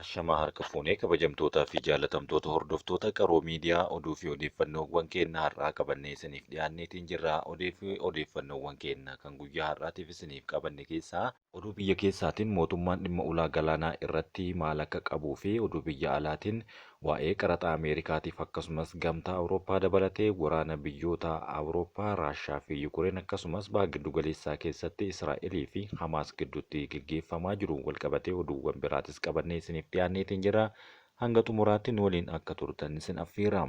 Ashamaa harka fuunee kabajamtootaa fi jaalatamtoota hordoftoota Qaroo Miidiyaa oduu fi odeeffannoowwan keenya har'aa qabannee isiniif dhiyaanneetiin jirra. Odee fi odeeffannoowwan keenya kan guyyaa har'aatiif isiniif qabanne keessaa oduu biyya keessaatiin mootummaan dhimma ulaa galaanaa irratti maal akka qabuu fi oduu biyya alaatiin waa'ee qaraxa Ameerikaatiif akkasumas gamtaa Awurooppaa dabalatee waraana biyyoota Awurooppaa, Raashaa fi Yukureen akkasumas baha giddugaleessaa keessatti Israa'elii fi Hamaas gidduutti geggeeffamaa jiru walqabatee oduuwwan biraatis qabannee isiniif dhiyaanneetiin jira. Hanga xumuraatti nu waliin akka turtan isin affeera.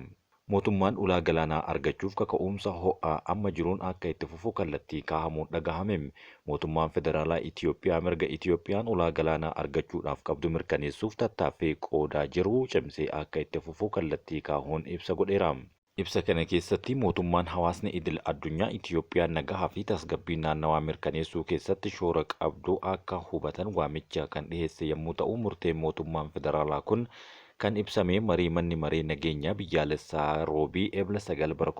Mootummaan ulaa galaanaa argachuuf kaka'umsa ho'aa amma jiruun akka itti fufu kallattii kaahamuun dhagahame. Mootummaan Federaalaa Itiyoophiyaa mirga Itiyoophiyaan ulaa galaanaa argachuudhaaf qabdu mirkaneessuuf tattaaffii qoodaa jiru cimsee akka itti fufu kallattii kaahuun ibsa godheera. Ibsa kana keessatti mootummaan hawaasni idil addunyaa Itiyoophiyaan nagahaa fi tasgabbii naannawaa mirkaneessuu keessatti shoora qabdu akka hubatan waamicha kan dhiheesse yommuu ta'u, murteen mootummaan federaalaa kun kan ibsame marii Manni Maree Nageenya Biyyaalessaa Roobii Ebla 9 bara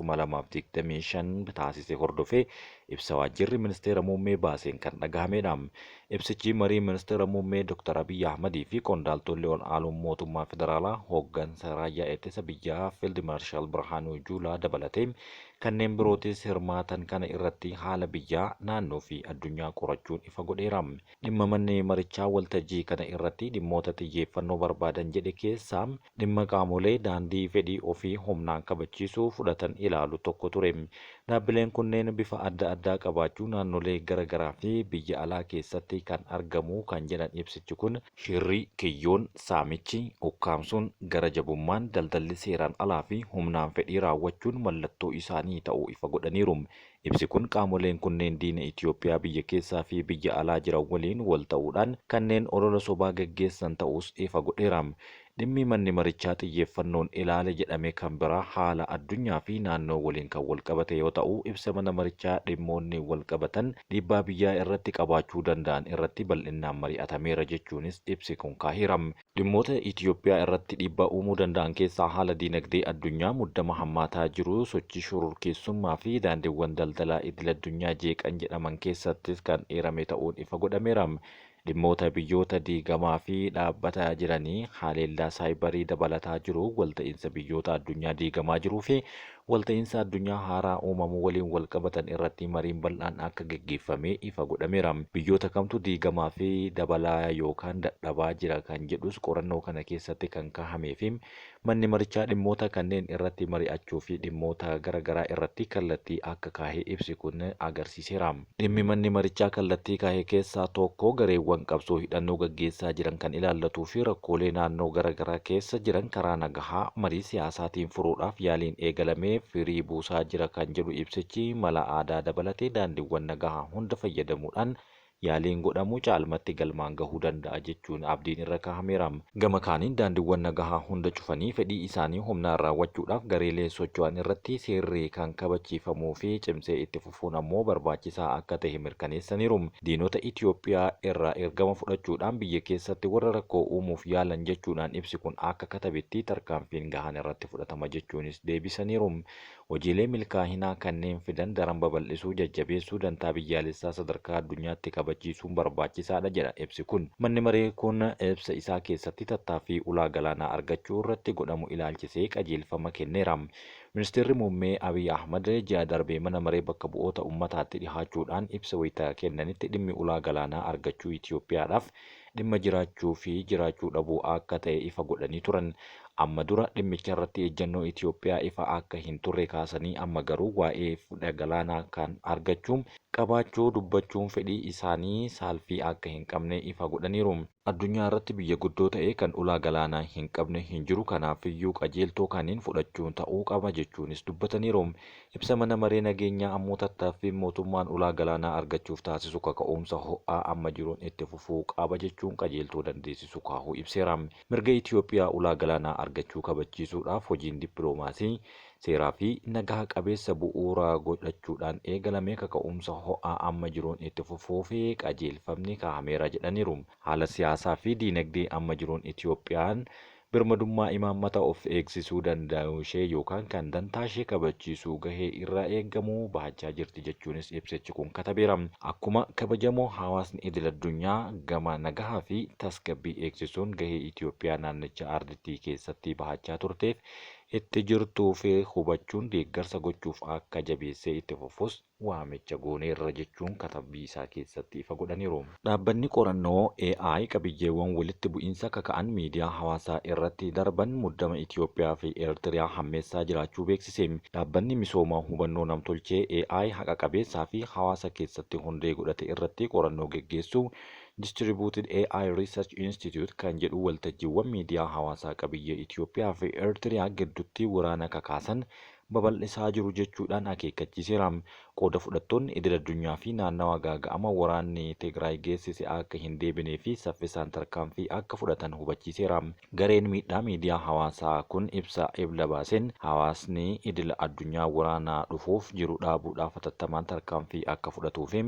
2025 taasise hordofee ibsa Waajjirri Ministeera Muummee baaseen kan dhagahamedha. Ibsichi marii Ministeera Muummee Dr. Abiy Ahmadii fi qondaaltolli ol'aanoon mootummaa federaalaa hooggansa raayyaa ittisa biyyaa Fiild Maarshaal Birhaanuu Juulaa dabalatee kanneen birootis hirmaatan kana irratti haala biyyaa, naannoo fi addunyaa qorachuun ifa godheera. Dhimma manni marichaa waltajjii kana irratti dhimmoota xiyyeeffannoo barbaadan jedhe keessaa dhimma qaamolee daandii fedhii ofii humnaan kabachiisuu fudhatan ilaalu tokko ture. Dhaabbileen kunneen bifa adda addaa qabaachuu naannolee gara garaa fi biyya alaa keessatti kan argamu kan jedhan ibsichi kun, shirri, kiyyoon, saamichi, ukkaamsuun, gara jabummaan, daldalli seeraan alaa fi humnaan fedhii raawwachuun mallattoo isaanii ta'uu ifa godhaniiru. Ibsi kun qaamoleen kunneen diina Itiyoophiyaa biyya keessaa fi biyya alaa jiran waliin wal ta'uudhaan kanneen olola sobaa gaggeessan ta'uus ifa godheera. Dhimmi manni marichaa xiyyeeffannoon ilaale jedhame kan biraa haala addunyaa fi naannoo waliin kan walqabate yoo ta'u, ibsa mana marichaa dhimmoonni walqabatan dhiibbaa biyyaa irratti qabaachuu danda'an irratti bal'innaan mari'atameera jechuunis ibsi kun kaaheera. Dhimmoota Itiyoophiyaa irratti dhiibbaa uumuu danda'an keessaa haala diinagdee addunyaa, muddama hammaataa jiru, sochii shororkeessummaa fi daandiiwwan daldalaa idil-addunyaa jeeqan jedhaman keessattis kan eerame ta'uun ifa godhameera. Dhimmoota biyyoota diigamaa fi dhaabbataa jiranii, haleellaa saayibarii dabalataa jiru, walta'iinsa biyyoota addunyaa diigamaa jiruu fi walta'iinsa addunyaa haaraa uumamu waliin walqabatan irratti mariin bal'aan akka geggeeffame ifa godhameera. Biyyoota kamtu diigamaa fi dabalaa yookaan dadhabaa jira kan jedhus qorannoo kana keessatti kan kaahamee fi manni marichaa dhimmoota kanneen irratti mari'achuu fi dhimmoota gara garaa irratti kallattii akka kaahe ibsi kun agarsiiseera. Dhimmi manni marichaa kallattii kaahe keessaa tokko gareewwan qabsoo hidhannoo gaggeessaa jiran kan ilaallatuu fi rakkoolee naannoo gara garaa keessa jiran karaa nagahaa marii siyaasaatiin furuudhaaf yaaliin eegalame firii buusaa jira kan jedhu ibsichi mala aadaa dabalatee daandiiwwan nagahaa hunda fayyadamuudhaan yaaliin godhamu caalmatti galmaan gahuu danda'a jechuun abdiin irra kaahameera. Gama kaaniin daandiiwwan nagahaa hunda cufanii fedhii isaanii humnaan raawwachuudhaaf gareelee socho'an irratti seerri kan kabachiifamuu fi cimsee itti fufuun ammoo barbaachisaa akka tahe mirkaneessaniiru. Diinota Itiyoophiyaa irraa ergama fudhachuudhaan biyya keessatti warra rakkoo uumuuf yaalan jechuudhaan ibsi kun akka katabetti tarkaanfiin gahaan irratti fudhatama jechuunis deebisaniiru. Hojiilee milkaahinaa kanneen fidan daran babal'isuu, jajjabeessuu, dantaa biyyaalessaa sadarkaa addunyaatti kabachiisuun barbaachisaadha jedha ibsi kun. Manni maree kun ibsa isaa keessatti tattaaffii ulaa galaanaa argachuu irratti godhamu ilaalchisee qajeelfama kenneera. Ministeerri Muummee Abiy Ahmad ji'a darbe mana maree bakka bu'oota ummataatti dhihaachuudhaan ibsa wayita kennanitti dhimmi ulaa galaanaa argachuu Itiyoophiyaadhaaf dhimma jiraachuu fi jiraachuu dhabuu akka ta'e ifa godhanii turan. Amma dura dhimmicharratti ejjennoo Itiyoophiyaa ifa akka hin turre kaasanii amma garuu waa'ee fudha galaanaa kan argachuu, qabaachuu dubbachuun fedhii isaanii saalfii akka hin qabne ifa godhaniiru. Addunyaa irratti biyya guddoo ta'e kan ulaa galaanaa hin qabne hin jiru kanaafiyyuu qajeeltoo kaniin fudhachuun ta'uu qaba jechuunis dubbataniiru. Ibsa mana maree nageenyaa ammoo tattaaffiin mootummaan ulaa galaanaa argachuuf taasisu kaka'umsa ho'aa amma jiruun itti fufuu qaba jechuun qajeeltoo dandeessisu kaahuu ibseera. Mirga Itiyoophiyaa ulaa galaanaa argachuu kabachiisuudhaaf hojiin dippiloomaasii, seeraa fi nagaha qabeessa bu'uura godhachuudhaan eegalame kaka'umsa ho'aa amma jiruun itti fufuuf qajeelfamni kaahameera jedhaniiru. Haala siyaasaa fi diinagdee amma jiruun Itiyoophiyaan Birmadummaa imaammata of eegsisuu danda'uu ishee yookaan kan dantaa ishee kabachiisuu gahee irraa eegamu bahachaa jirti jechuunis ibsichi kun katabeera. Akkuma kabajamoo hawaasni idil addunyaa gama nagahaa fi tasgabbii eegsisuun gahee Itoophiyaa naannicha ardittii keessatti bahachaa turteef itti jirtuu fi hubachuun deeggarsa gochuuf akka jabeessee itti fufus waamicha gooneerra jechuun katabbii isaa keessatti ifa godhaniiru. Dhaabbanni qorannoo AI qabiyyeewwan walitti bu'iinsa kaka'an miidiyaa hawaasaa irratti darban muddama Itoophiyaa fi Eertiriyaa hammeessaa jiraachuu beeksise. Dhaabbanni misooma hubannoo namtolchee AI haqa qabeessaa fi hawaasa keessatti hundee godhate irratti qorannoo geggeessu Distributed AI Research Institute kan jedhu waltajjiiwwan miidiyaa hawaasaa qabiyyee Itoophiyaa fi Eertiriyaa gidduutti waraana kakaasan babal'isaa jiru jechuudhaan akeekkachiiseera. Qooda fudhattoonni idil addunyaa fi naannawa gaaga'ama waraanni Tigraay geessise akka hin deebinee fi saffisaan tarkaanfii akka fudhatan hubachiiseera. Gareen miidhaa miidiyaa hawaasaa kun ibsa Ebla baaseen hawaasni idil addunyaa waraana dhufuuf jiru dhaabuudhaaf hatattamaan tarkaanfii akka fudhatuu fi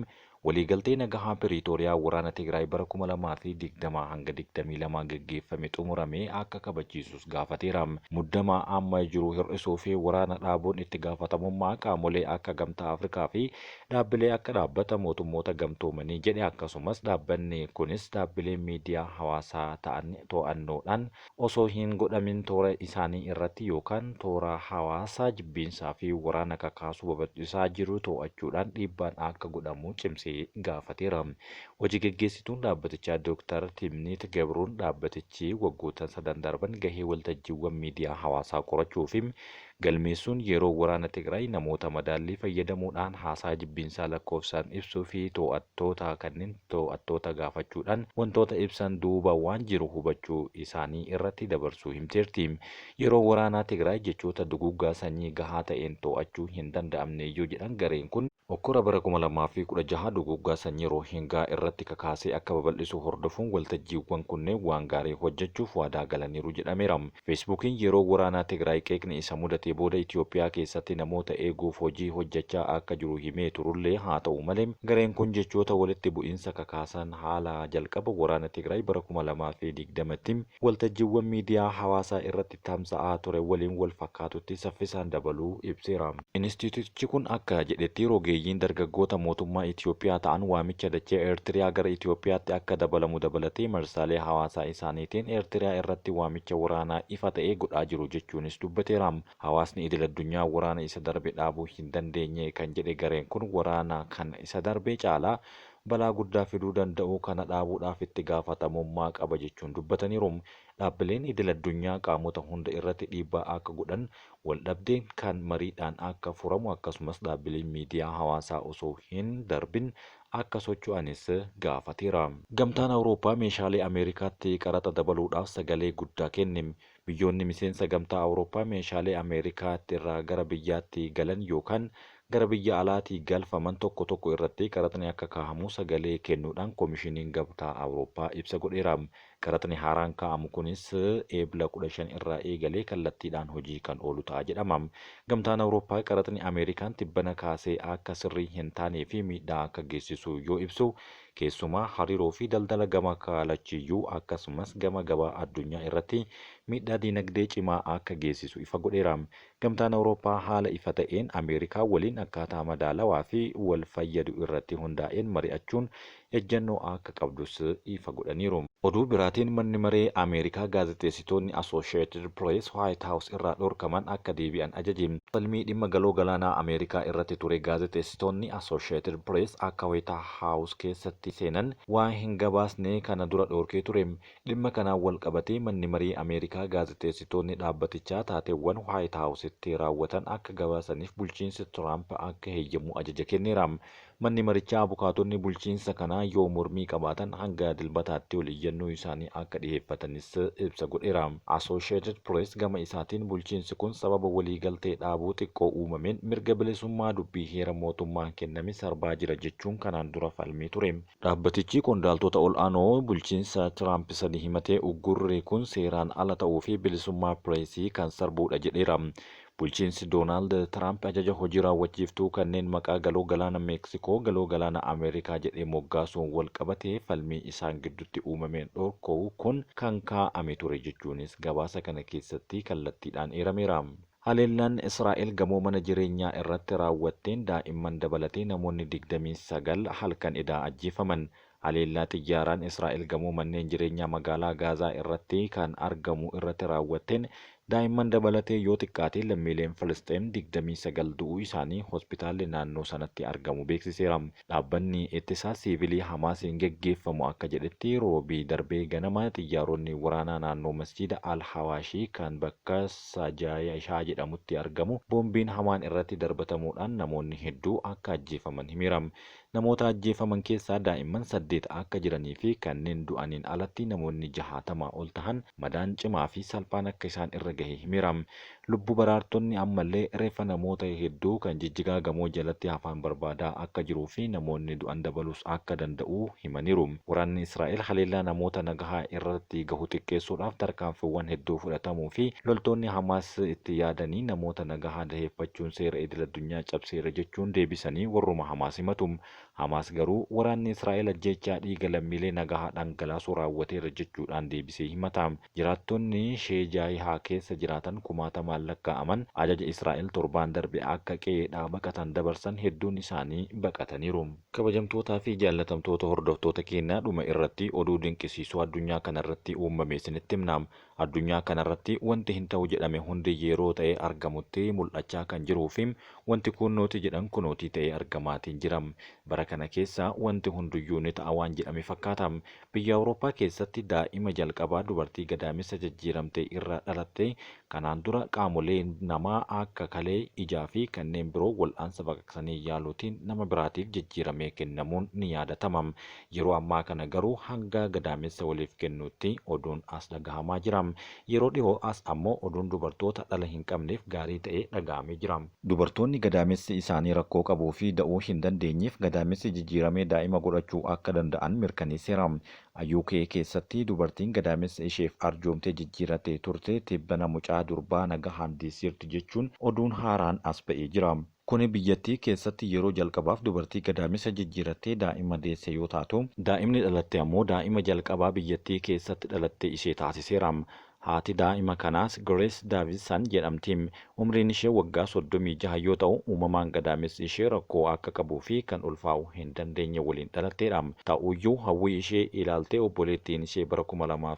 waliigaltee nagahaa Piriitooriyaa waraana Tigraay bara 2020 hanga 22 geggeeffame xumurame akka kabachiisus gaafateera. Muddama amma jiru hir'isuu fi waraana dhaabuun itti gaafatamummaa qaamolee akka Gamtaa Afrikaa fi dhaabbilee akka Dhaabbata Mootummoota Gamtoomanii jedhe. Akkasumas dhaabbanni kunis dhaabbilee miidiyaa hawaasaa ta'an to'annoodhaan osoo hin godhamin toora isaanii irratti yookaan toora hawaasaa jibbiinsaa fi waraana kakaasuu babal'isaa jiru to'achuudhaan dhiibbaan akka godhamu cimsee gaafateera. Hojii geggeessituun dhaabbatichaa Dooktar Timniit Gabruun dhaabbatichi waggoottan sadan darban gahee waltajjiiwwan miidiyaa hawaasaa qorachuu fi galmeessuun yeroo waraana Tigraay namoota madaallii fayyadamuudhaan haasaa jibbiinsaa lakkoofsaan ibsuu fi to'attoota kanneen to'attoota gaafachuudhaan wantoota ibsan duuba waan jiru hubachuu isaanii irratti dabarsuu himteerti. Yeroo waraanaa Tigraay jechoota duguuggaa sanyii gahaa ta'een to'achuu hin danda'amne yoo jedhan gareen kun, Hokkora bara 2016 duguuggaa sanyii Roohingaa irratti kakaasee akka babal'isu hordofuun waltajjiiwwan kunneen waan gaarii hojjechuuf waadaa galaniiru jedhameera. Feesbuukiin yeroo waraanaa Tigraay qeeqni isa mudatee booda Itoophiyaa keessatti namoota eeguuf hojii hojjechaa akka jiru himee turullee, haa ta'u malee gareen kun jechoota walitti bu'iinsa kakaasan haala jalqaba waraana Tigraay bara 2020tti waltajjiiwwan miidiyaa hawaasaa irratti tamsa'aa ture waliin wal fakkaatutti saffisaan dabaluu ibseera. Inistiitiyuutichi kun akka jedhetti rogeeyyiin dargaggoota mootummaa Itoophiyaa ta'an waamicha dachee Eertiriyaa gara Itoophiyaatti akka dabalamu dabalatee marsaalee hawaasaa isaaniitiin Eertiriyaa irratti waamicha waraanaa ifa ta'e godhaa jiru jechuunis dubbateera. Hawaasni idil-addunyaa waraana isa darbe dhaabuu hin dandeenye kan jedhe gareen kun waraana kan isa darbe caalaa balaa guddaa fiduu danda'u kana dhaabuudhaaf itti gaafatamummaa qaba jechuun dubbataniiru. Dhaabbileen idil-addunyaa qaamota hunda irratti dhiibbaa akka godhan, waldhabdeen kan mariidhaan akka furamu akkasumas dhaabbileen miidiyaa hawaasaa osoo hin darbin akka socho'anis gaafateera. Gamtaan Awurooppaa meeshaalee Ameerikaatti qaraxa dabaluudhaaf sagalee guddaa kenne. Biyyoonni miseensa Gamtaa Awurooppaa meeshaalee Ameerikaatti irraa gara biyyaatti galan yookaan gara biyya alaatii galfaman tokko tokko irratti qaraxni akka kaahamu sagalee kennuudhaan Komishiniin Gamtaa Awurooppaa ibsa godheera. Qaraxni haaraan kaa'amu kunis Eebla 15 irraa eegalee kallattiidhaan hojii kan oolu ta'a jedhama. Gamtaan Awurooppaa qaraxni Ameerikaan tibbana kaasee akka sirrii hin taanee fi miidhaa akka geessisu yoo ibsu, keessumaa hariiroo fi daldala gama kalachiiyyuu akkasumas gama gabaa addunyaa irratti miidhaa diinagdee cimaa akka geessisu ifa godheera. Gamtaan Awurooppaa haala ifa ta'een Ameerikaa waliin akkaataa madaalawaa fi wal fayyadu irratti hundaa'een mari'achuun ejjannoo akka qabdus ifa godhaniiru. Oduu biraatiin manni maree Ameerikaa gaazexeessitoonni Associated Press White House irraa dhorkaman akka deebi'an ajaje. Falmii dhimma Galoo Galaanaa Ameerikaa irratti ture gaazexeessitoonni Associated Press akka White House keessatti seenan waa hin gabaasne kana dura dhorkee ture. Dhimma kanaan wal qabatee manni marii Ameerikaa gaazexeessitoonni dhaabbatichaa taateewwan White House'tti raawwatan akka gabaasaniif bulchiinsi Tiraamp akka heyyamu ajaja kenneera. Manni marichaa abukaatonni bulchiinsa kanaa yoo mormii qabaatan hanga Dilbataatti ol iyyannoo isaanii akka dhiheeffatanis ibsa godheera. Associated Press gama isaatiin bulchiinsi kun sababa waliigaltee dhaabuu xiqqoo uumameen mirga bilisummaa dubbii heera mootummaan kenname sarbaa jira jechuun kanaan dura falmee ture. Dhaabbatichi qondaaltota ol'aanoo bulchiinsa Tiraamp sadi himatee uggurri kun seeraan ala ta'uu fi bilisummaa pireesii kan sarbuudha jedheera. Bulchiinsi Doonaald Tiraamp ajaja hojii raawwachiiftuu kanneen maqaa Galoo Galaana Meeksikoo Galoo Galaana Ameerikaa jedhee moggaasuun wal qabatee falmii isaan gidduutti uumameen dhorkou kun kan kaa'ame ture jechuunis gabaasa kana keessatti kallattiidhaan eerameera. Haleellaan Israa'el gamoo mana jireenyaa irratti raawwatteen daa'imman dabalatee namoonni 29 halkan edaa ajjeefaman. Haleellaa xiyyaaraan Israa'el gamoo manneen jireenyaa magaalaa Gaazaa irratti kan argamu irratti raawwatteen daa'imman dabalatee yoo xiqqaate lammiileen Filisxeem 29 du'uu isaanii hospitaalli naannoo sanatti argamu beeksiseera. Dhaabbanni ittisaa siivilii Hamaasiin geggeeffamu akka jedhetti Roobii darbee ganama xiyyaaronni waraanaa naannoo masjiida Al-Hawaashii kan bakka Sajaayishaa jedhamutti argamu boombiin hamaan irratti darbatamuudhaan namoonni hedduu akka ajjeefaman himeera. Namoota ajjeefaman keessaa daa'imman 8 akka jiranii fi kanneen du'aniin alatti namoonni 60 ol tahan madaan cimaa fi salphaan akka isaan irra gahe himeera. Lubbu baraartonni ammallee reeffa namoota hedduu kan jijjigaa gamoo jalatti hafan barbaadaa akka jiruu fi namoonni du'an dabaluus akka danda'u himaniiru. Waraanni Israa'el haleellaa namoota nagahaa irratti gahu xiqqeessuudhaaf tarkaanfiiwwan hedduu fudhatamuu fi loltoonni Hamaas itti yaadanii namoota nagahaa daheeffachuun seera idil-addunyaa cabseera jechuun deebisanii warruma Hamaas himatu. Hamaas garuu waraanni Israa'el ajjeechaa dhiiga lammiilee nagahaa dhangalaasuu raawwateera jechuudhaan deebisee himata. Jiraattonni Sheejaayihaa keessa jiraatan kumaatamaan lakkaa'aman ajaja Israa'el torbaan darbe akka qe'eedhaa baqatan dabarsan hedduun isaanii baqataniiru. Kabajamtootaa fi jaallatamtoota hordoftoota keenyaa dhuma irratti oduu dinqisiisoo addunyaa kanarratti uumame isinitti himna. Addunyaa kanarratti wanti hin ta'u jedhame hundi yeroo ta'ee argamutti mul'achaa kan jiruu fi wanti kunnooti jedhan kunootii ta'ee argamaatiin jira. Bara kana keessa wanti hunduyyuu ni ta'a waan jedhame fakkaata. Biyya Awurooppaa keessatti daa'ima jalqabaa dubartii gadaamessa jijjiiramte irraa dhalatte kanaan dura qaamolee namaa akka kalee, ijaa fi kanneen biroo wal'aansa baqaqsanii yaaluutiin nama biraatiif jijjiiramee kennamuun ni yaadatama. Yeroo ammaa kana garuu hanga gadaamessa waliif kennuutti oduun as dhagahamaa jira. Yeroo dhihoo as ammoo oduun dubartoota dhala hin qabneef gaarii ta'e dhaga'amee jira. Dubartoonni gadaamessi isaanii rakkoo qabuu fi da'uu hin dandeenyeef gadaamessi jijjiiramee daa'ima godhachuu akka danda'an mirkaneesseera. UK keessatti dubartiin gadaamessa isheef arjoomtee jijjiirate turte tibbana mucaa durbaa nagahaan deesseerti jechuun oduun haaraan as ba'ee jira. Kuni biyyattii keessatti yeroo jalqabaaf dubartii gadaamessa jijjiirattee daa'ima deesse yoo taatu, daa'imni dhalatte ammoo daa'ima jalqabaa biyyattii keessatti dhalatte ishee taasiseera. Haati daa'ima kanaas Girees Daavidsan jedhamti. Umriin ishee waggaa 36 yoo ta'u, uumamaan gadaamessi ishee rakkoo akka qabuu fi kan ulfaa'uu hin dandeenye waliin dhalatteedha. Ta'uyyuu hawwii ishee ilaaltee obboleettiin ishee bara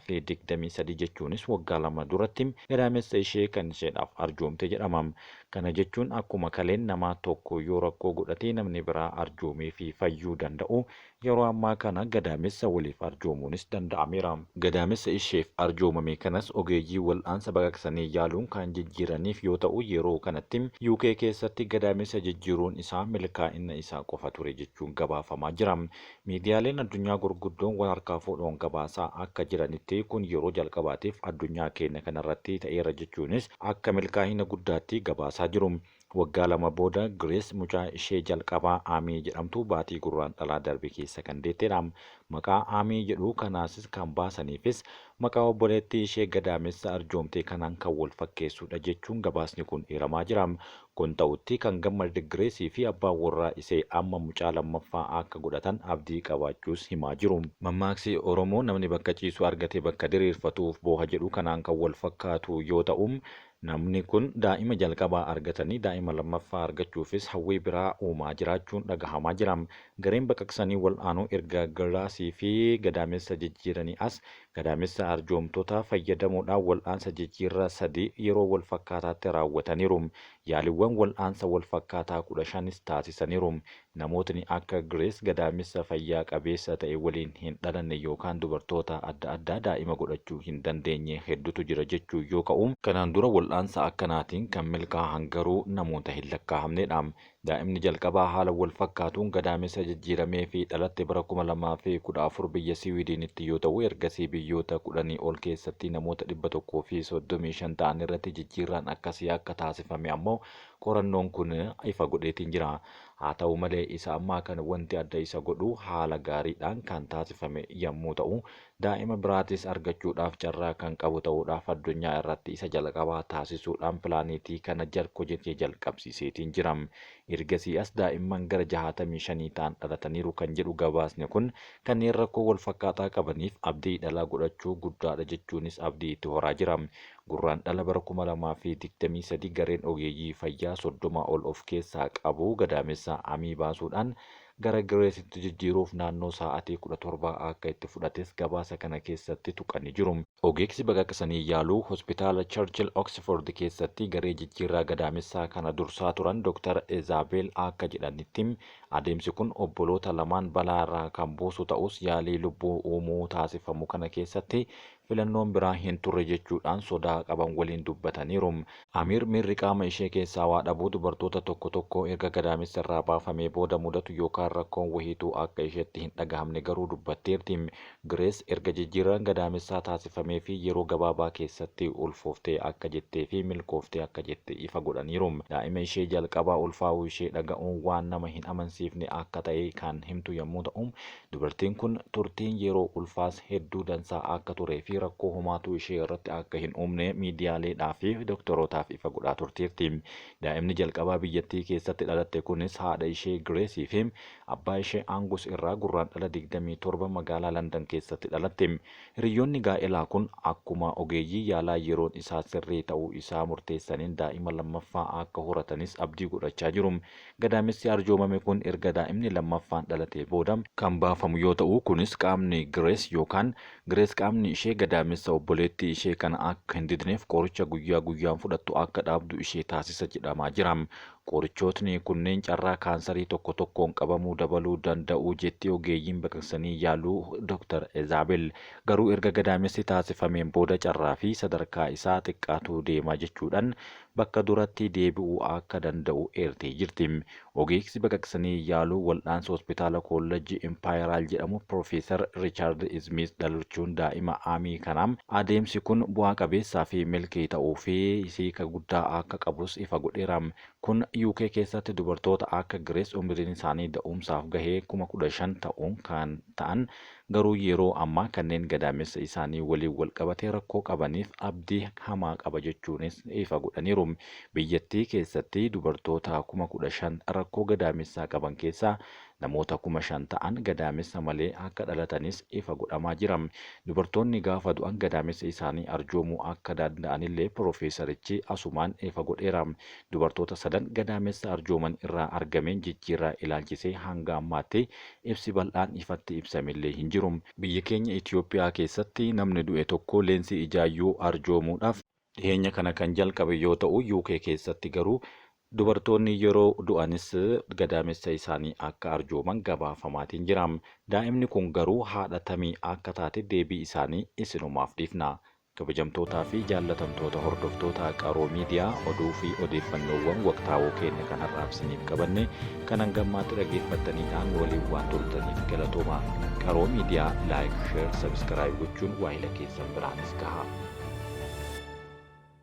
2023 jechuunis waggaa lama duratti gadaamessa ishee kan isheedhaaf arjoomte jedhama. Kana jechuun akkuma kaleen namaa tokko yoo rakkoo godhate namni biraa arjoomeefii fayyuu danda'u, yeroo ammaa kana gadaamessa waliif arjoomuunis danda'ameera. Gadaamessa isheef arjoomame kanas ogeeyyii wal'aansa baqaqsanii yaaluun kan jijjiiraniif yoo ta'u, yeroo kanatti UK keessatti gadaamessa jijjiiruun isaa milkaa'ina isaa qofa ture jechuun gabaafamaa jira. Miidiyaaleen addunyaa gurguddoon wal harkaa fuudhuun gabaasaa akka jiranitti kun yeroo jalqabaatiif addunyaa keenya kanarratti ta'eera jechuunis akka milkaa'ina guddaatti gabaasaa jiru. Waggaa lama booda Girees mucaa ishee jalqabaa Aamii jedhamtu baatii Gurraandhalaa darbe keessa kan deettedha. Maqaa Aamii jedhu kanaasis kan baasaniifis maqaa obboleettii ishee gadaamessa arjoomtee kanaan kan wal fakkeessudha jechuun gabaasni kun eeramaa jira. Kun ta'utti kan gammade Gireesii fi abbaan warraa isee amma mucaa lammaffaa akka godhatan abdii qabaachuus himaa jiru. Mammaaksi Oromoo namni bakka ciisu argate bakka diriirfatuuf booha jedhu kanaan kan wal fakkaatu yoo ta'u, Namni kun daa'ima jalqabaa argatanii daa'ima lammaffaa argachuufis hawwii biraa uumaa jiraachuun dhagahamaa jira. Gareen baqaqsanii wal'aanuu erga Giraasii fi gadaamessa jijjiiranii as gadaamessa arjoomtotaa fayyadamuudhaan wal'aansa jijjiirraa sadii yeroo walfakkaataatti raawwataniiru. Yaaliiwwan wal'aansa walfakkaataa 15s taasisaniiru. Namootni akka Girees gadaamessa fayyaa qabeessa ta'e waliin hin dhalanne yookaan dubartoota adda addaa daa'ima godhachuu hin dandeenye heddutu jira jechuun yoo ka'u, kanaan dura wal'aansa akkanaatiin kan milkaahan garuu namoota hin lakkaa'amnedha. Daa'imni jalqabaa haala wal fakkaatuun gadaamessa jijjiirameefii dhalatte bara 2014 biyya Siwiidiinitti yoo ta'u, ergasii biyyoota kudhanii ol keessatti namoota 135 ta'an irratti jijjiirraan akkasii akka taasifame ammoo qorannoon kun ifa godheetiin jira. Haa ta'u malee isa ammaa kana wanti adda isa godhu haala gaariidhaan kan taasifame yommuu ta'u, daa'ima biraatis argachuudhaaf carraa kan qabu ta'uudhaaf addunyaa irratti isa jalqabaa taasisuudhaan pilaaniitii kana hojjetee jalqabsiiseetiin jira. Ergasii as daa'imman gara 65 ta'an dhalataniiru kan jedhu gabaasni kun kanneen rakkoo wal fakkaataa qabaniif abdii dhalaa godhachuu guddaadha jechuunis abdii itti horaa jira. Gurraandhala bara 2023 gareen ogeeyyii fayyaa 30 ol of keessaa qabu gadaamessa Amii baasuudhaan gara Gireesitti jijjiiruuf naannoo sa'aatii 17 akka itti fudhates gabaasa kana keessatti tuqanii jiru. Ogeessi baqaqsanii yaaluu hospitaala Churchill Oxford keessatti garee jijjiirraa gadaamessaa kana dursaa turan Dr. Izaabel akka jedhanitti adeemsi kun obboloota lamaan balaa irraa kan buusu ta'us yaalii lubbuu uumuu taasifamu kana keessatti filannoon biraa hin turre jechuudhaan sodaa qaban waliin dubbataniiru. Amiir miirri qaama ishee keessaa waa dhabuu dubartoota tokko tokko erga gadaamessa irraa baafamee booda mudatu yookaan rakkoon wahiituu akka isheetti hin dhagahamne garuu dubbatteerti. Girees erga jijjiirraan gadaamessaa taasifamee fi yeroo gabaabaa keessatti ulfooftee akka jettee fi milkooftee akka jette ifa godhaniiru. Daa'ima ishee jalqabaa ulfaa'uu ishee dhaga'uun waan nama hin amansiifne akka ta'e kan himtu yommuu ta'u, dubartiin kun turtiin yeroo ulfaas hedduu dansaa akka turee fi rakkoo homaatuu ishee irratti akka hin uumne miidiyaaleedhaa fi doktorootaaf ifa godhaa turteerti. Daa'imni jalqabaa biyyattii keessatti dhalatte kunis haadha ishee Gireesii fi abbaa ishee Angus irraa Gurraandhala 27 magaalaa Landan keessatti dhalatte. Hiriyoonni gaa'elaa kun akkuma ogeeyyii yaalaa yeroon isaa sirrii ta'uu isaa murteessaniin daa'ima lammaffaa akka horatanis abdii godhachaa jiru. Gadaamessi arjoomame kun erga daa'imni lammaffaan dhalatee booda kan baafamu yoo ta'u, kunis qaamni Girees yookaan Girees qaamni ishee gadaamessa obboleettii ishee kana akka hin didneef qoricha guyyaa guyyaan fudhattu akka dhaabdu ishee taasisa jedhamaa jira. Qorichootni kunneen carraa kaansarii tokko tokkoon qabamuu dabaluu danda'u jetti ogeeyyiin baqaqsanii yaaluu Dr. Ezaabel. Garuu erga gadaamessi taasifameen booda carraa fi sadarkaa isaa xiqqaatuu deema jechuudhaan bakka duratti deebi'uu akka danda'u eertee jirti. Ogeessi baqaqsanii yaaluu wal'aansa hospitaala Koollejji Impaayeraal jedhamu Piroofeesar Riichaard Ismiis dhalachuun daa'ima Amii kanaam adeemsi kun bu'aa qabeessaa fi milkii ta'uu fi hiika guddaa akka qabus ifa godheera. Kun UK keessatti dubartoota akka Girees umriin isaanii da'umsaaf gahee 15,000 ta'uun kan ta'an garuu yeroo ammaa kanneen gadaamessa isaanii waliin wal qabatee rakkoo qabaniif abdii hamaa qaba jechuunis ifa godhaniiru. Biyyattii keessatti dubartoota 15,000 rakkoo gadaamessaa qaban keessaa namoota 5,000 ta'an gadaamessa malee akka dhalatanis ifa godhamaa jira. Dubartoonni gaafa du'an gadaamessa isaanii arjoomuu akka danda'anillee piroofeesarichi asumaan ifa godheera. Dubartoota sadan gadaamessa arjooman irraa argameen jijjiirraa ilaalchisee hanga ammaatti ibsi bal'aan ifatti ibsamillee hin jiru. Biyya keenya Itoophiyaa keessatti namni du'e tokko leensii ijaayyuu arjoomuudhaaf dhiyeenya kana kan jalqabe yoo ta'u, UK keessatti garuu dubartoonni yeroo du'anis gadaamessa isaanii akka arjooman gabaafamaatiin jira. Daa'imni kun garuu haadha tamii akka taate deebii isaanii isinumaaf dhiifna. Kabajamtootaa fi jaallatamtoota hordoftoota Qaroo Miidiyaa, oduu fi odeeffannoowwan waqtaawoo keenya kanarraaf isiniif qabanne kan hangammaatti dhaggeeffattaniidhaan waliin waan turtaniif galatooma. Qaroo Miidiyaa like, share, subscribe gochuun waahila keessan biraanis gahaa.